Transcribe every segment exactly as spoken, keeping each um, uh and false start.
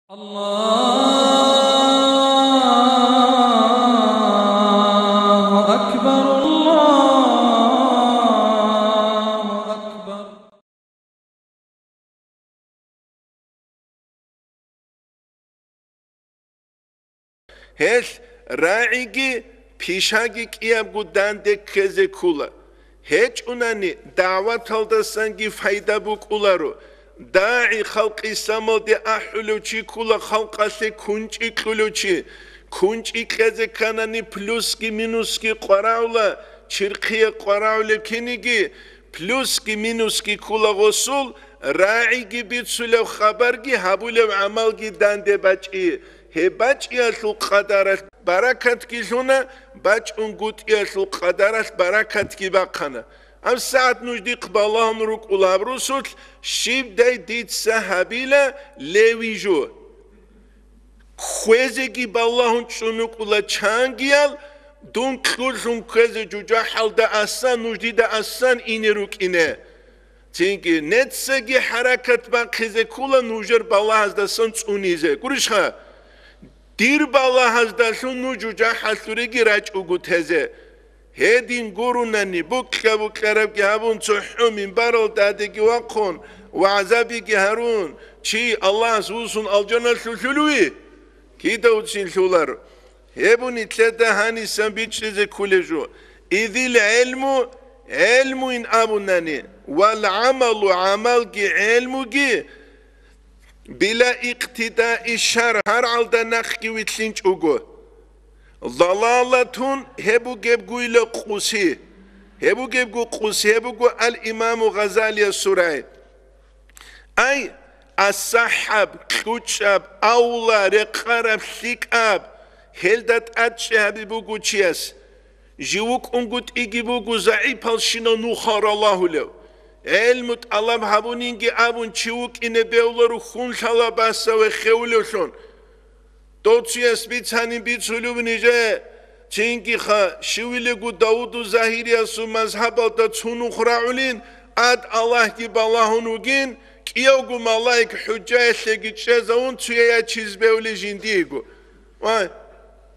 الله أكبر، الله أكبر. Гьел рагӀиги пишаги кӀиябго данде ккезе ккула. ГьечӀунани дагӀваталдасанги пайда букӀуларо. ДагӀи халкъ исламалде ахӀулев чи ккула, халкъалъе кунчӀи кьулев чи. КунчӀи кьезе кканани плюсги минусги къварагӀула, чирхъие къварагӀулеб киниги, плюсги минусги ккула гъосул, рагӀиги бицулев хабарги гьабулев гӀамалги данде бачӀи. Гьеб бачӀиялъул къадаралъ баракатги лъуна, бачӀунгутӀиялъул къадаралъ баракатги бахъана. ГьабсагӀат нуж дихъ балагьун рукӀула гьаб русулъ, щибдай дица гьабила леви жо. Кквезеги балагьун чӀун рукӀула чангиял, дун кьурлъун кквезе жужахӀалда асан, нуж дида асан ине рукӀине. Цинги нецаги хӀаракат бахъизе ккула нужер балагьаздасан цӀунизе. Гурищха? Дир балагьаздалъун нуж жужахӀалъуреги рачӀугу тезе. Гьедин гурунани, букьа-букьарабги гьабун, цохӀо минбаралда тӀадеги вахъун, вагӀзабиги гьарун, чи Аллагьас вуссун алжаналъулъулви? Кидавцин лъулар. Гьеб нилъеда гьанисан бичӀчӀизе кколеб жо. Изил гӀелму, гӀелмуин абунани, вал гӀамалу, гӀамалги гӀелмуги, била икътидаи шар, шаргӀалда нахъги вилълъинчӀого. Далалатун, гьеб бугебгойила къуси. Гьеб бугебго къуси, гьеб буго ал-Имаму Гъазалиясул рагӀи. Ай, асахӀаб, кьучӀаб, авла, рекъараб, лъикӀаб, гьелда тӀадчӀи гьаби буго чияс. Жив вукӀунгутӀиги буго загӀипалщинав нухал ралагьулев. ГӀелму тӀалаб гьабунинги абун чи вукӀине бевлару хьун лъала басаве хевулевлъун. Дов цуяс бицани бицулев нижее, цинги ха, щивилего Давуду Загьириясул мазгьабалда цунухъ рагӀулин, ад Аллагьги балагьун вугин, кӀиявго малаик хӀужаялъеги чӀезавун цуяя чиз бевли жиндиего. Вай,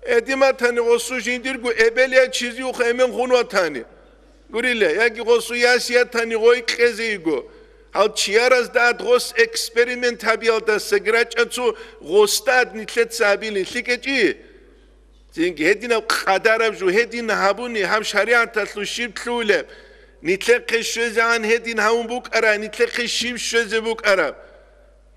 эдиматани гъосу жиндирго эбел я чизиухъ эмен хун ватани. Гурила, яги гъосу яс ятани гъой кьезе йиго. Гьал чияразда ад гъос эксперимент гьабиялдаса грачӀа цо гъосда ад нилъеца гьабилин лъикӀечӀи. Цинги гьединаб къадараб жо, гьедин гьабуни, гьаб шаригӀаталъул щиб лъугьулеб? Нилъехъе щвезегӀан гьедин гьавун букӀара, нилъехъе щиб щвезе букӀараб?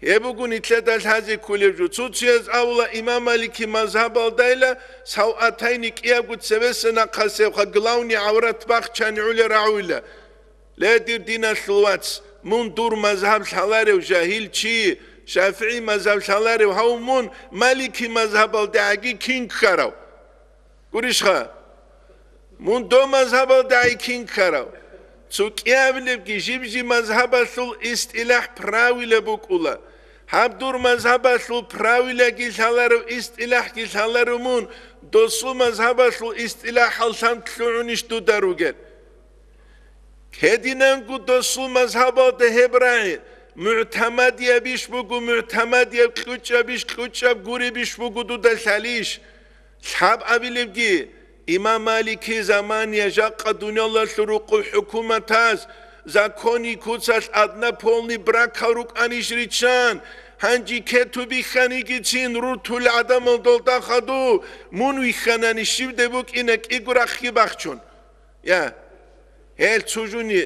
Гьеб буго нилъеда лъазе кколеб жо. Цо-цояз абула, имам Малики мазгьабалдайила савгӀатайни кӀиябго цебесеб нахъасебха главный гӀаврат бахчани гӀула рагӀуйла. Ле, дир диналъул вац, мун дур мазгьаб лъаларев жагьил чи, ШафигӀи мазгьаб лъаларев гьав мун, Малики мазгьабалдагӀаги кин ккарав? Гурищха? Мун дов мазгьабалда гӀайкин ккарав? Цо кӀиабилебги жиб-жиб мазгьабалъул истилахӀ правила букӀула. Гьаб дур мазгьабалъул правилаги лъаларев, истилахӀги лъаларев мун, досул мазгьабалъул истилахӀал лъан лъугӀунищ дуда ругел? Гьединанго досул мазгьабалда гьеб рагӀи, мугӀтамадиябищ буго мугӀтамадияб, кьучӀабищ кьучӀаб гуребищ буго дуда лъалищ? Лъаб абилебги, имам Малики замания жакъа дуниялалъул рукъу хӀукуматаз закони куцалъ однополный бракал рукӀанищ риччан, гьанже кету бихьанигицин рутул гӀадамал долда хаду, мун вихьанани щибде букӀина кӀиго рахъги бахчун. Я, гьел цо жуни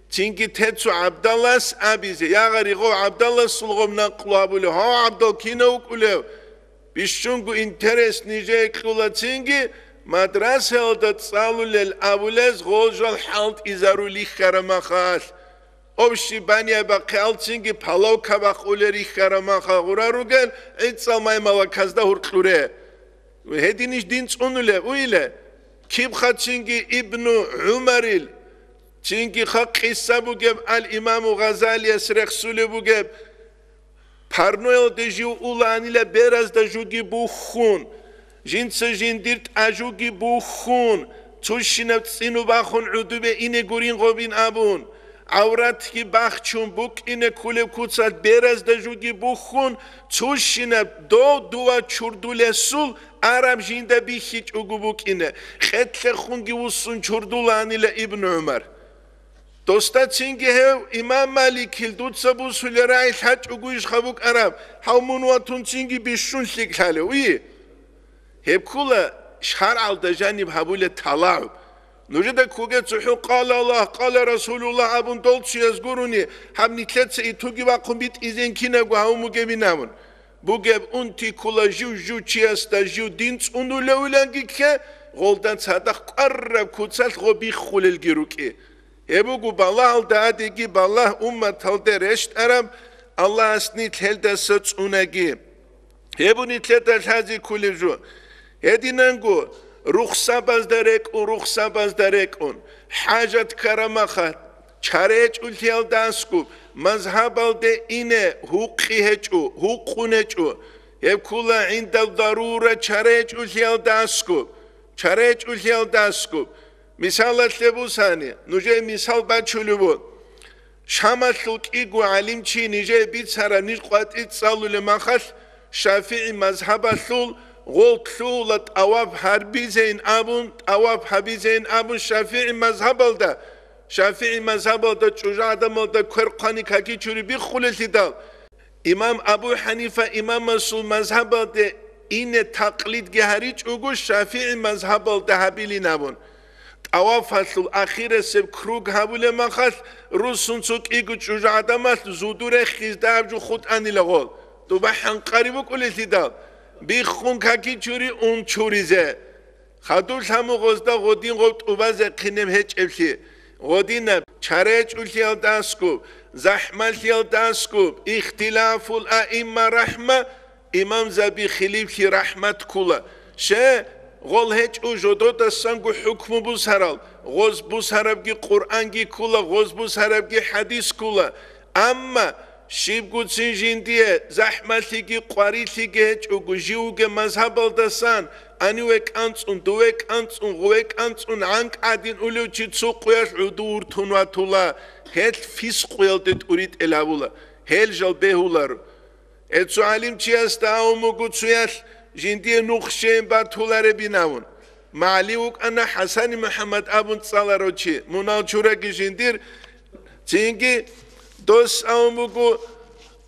цинги те цо ГӀабдаллас абизе, ягъари гъов ГӀабдалласул гъов накълу абулев, гьав ГӀабдал кинав вукӀулев? Бищунго интерес нижее кьула цинги, мадрасаялда цӀалулел абулез гъол жал хӀалтӀизару лихьарамахалъ. Общий баня бахъиал цинги палавка бахъулел рихьарамаха гъура ругел, гӀицӀал маймалаказда гьуркьуре. Гьединищ дин цӀунулеб уйиле? Киб хъацинги Ибну ГӀумарил, цинги хъа къиса бугеб, ал-Имаму Гъазалияс рехсулеб бугеб, парноялде жив уланила беразда жуги буххун, жинца жиндир тӀажуги буххун, цущинаб цӀину бахун гӀудубе ине гурин гъобин абун, гӀавратги бахчун букӀине кколеб куцалъ беразда жуги бухьун, цущинаб дов дова чурдулесул араб жинда бихьичӀого букӀине, къетлъехунги вуссун чурдулаанила Ибн ГӀумар. Досда цинги гьев имам Маликил дуца бусулеб рагӀи лъачӀого иш гьаб букӀараб, гьав мун ватун цинги бищун лъикӀ лъалев, уй? Гьеб ккола шаргӀалда жаниб гьабулеб талагӀуб. Нужеда ккоге цохӀо «Къала Аллагь, къала Расулуллагь» абун дол чияс гурони, гьаб нилъеца итоги бахъун битӀизен кинабго гьавун бугебин абун. Бугеб унти ккола жив-жив чиясда жив дин цӀунулевиланги кке, гъолда цадахъ кӀвараб куцалъ гъо биххулелги рукӀи. Гьеб буго балагьалда гьадиги балагь умматалде рещтӀараб, Аллагьас нилъ гьелдаса цӀунаги. Гьеб нилъеда лъазе кколеб жо. Гьединанго рухсабазда рекӀун, рухсабазда рекӀун, хӀажат ккарамаха, чара гьечӀулъиялда аскӀуб, мазгьабалде ине гьукъи гьечӀо, гьукъун гьечӀо. Гьеб ккола гӀиндал дарура чара гьечӀулъиялда аскӀуб, чара гьечӀулъиялда аскӀуб. Мисалалъе бусани, нужее мисал бачулеб буго. Шамалъул кӀиго гӀалимчи нижее бицараб ниж къватӀи цӀалулеб махалъ, ШафигӀи мазгьабалъул гъол лъугьула тӀаваф гьарбизейин абун, тӀаваф гьабизейин абун ШафигӀи мазгьабалда, ШафигӀи мазгьабалда чӀужугӀадамалда квер хъвани какичури биххулелъидал, имам Абу ХӀанифа имамасул мазгьабалде ине такълидги гьаричӀого, ШафигӀи мазгьабалда гьабилин абун. ТӀавафалъул ахирасеб круг гьабулеб махалъ, руссун цо кӀиго чӀужугӀадамалъ зуду рехизда аб жо хутӀанила гъол. Дуба хӀанкъари букӀулелъидал, биххун какичури ун чуризе. Хадуб лъамугъозда гъодин гъоб тӀубазехъинеб гьечӀеблъи, гъодинаб чара гьечӀулъиялда аскӀуб, захӀмалъиялда аскӀуб, ихтилафул аимма рахӀма, имамзаби хилиплъи рахӀмат ккула. Ще, гъол гьечӀо жододасанго хӀукму бусарал, гъоз бусарабги Къуръанги ккула, гъоз бусарабги хӀадис ккула. Амма щибгуцин жиндие захӀмалъиги къварилъиги гьечӀого, живго мазгьабалдасан, гьаниве кӀанцӀун, дуве кӀанцӀун, гъуве кӀанцӀун гӀанкӀ гӀадин улев чи цо къуялъ гӀуду вуртун ватула, гьел фискъуялде тӀуритӀел гьавула, гьел жал бегьуларо. Гьел цо гӀалимчиясда абун буго цоялъ жиндие нух щейин батуларебин абун. МагӀали вукӀана ХӀасани МухӀаммад абун цӀаларав чи, мунал чураги жиндир. Цинги дос абун буго,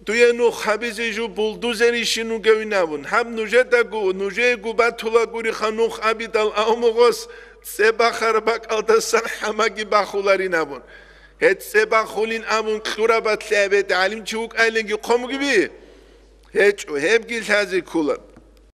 дуе нух гьабизе жо булдузерищин вугевин абун. Гьаб нужедаго, нужеего батулагуриха нух абидал абун буго, цӀе бахараб бакӀалдасан хӀамаги бахуларин абун. Гьеб цӀе бахулин абун кьураб батлъи абе гӀалимчи вукӀайленги хъомги би? ГьечӀо, гьебги лъазе ккола.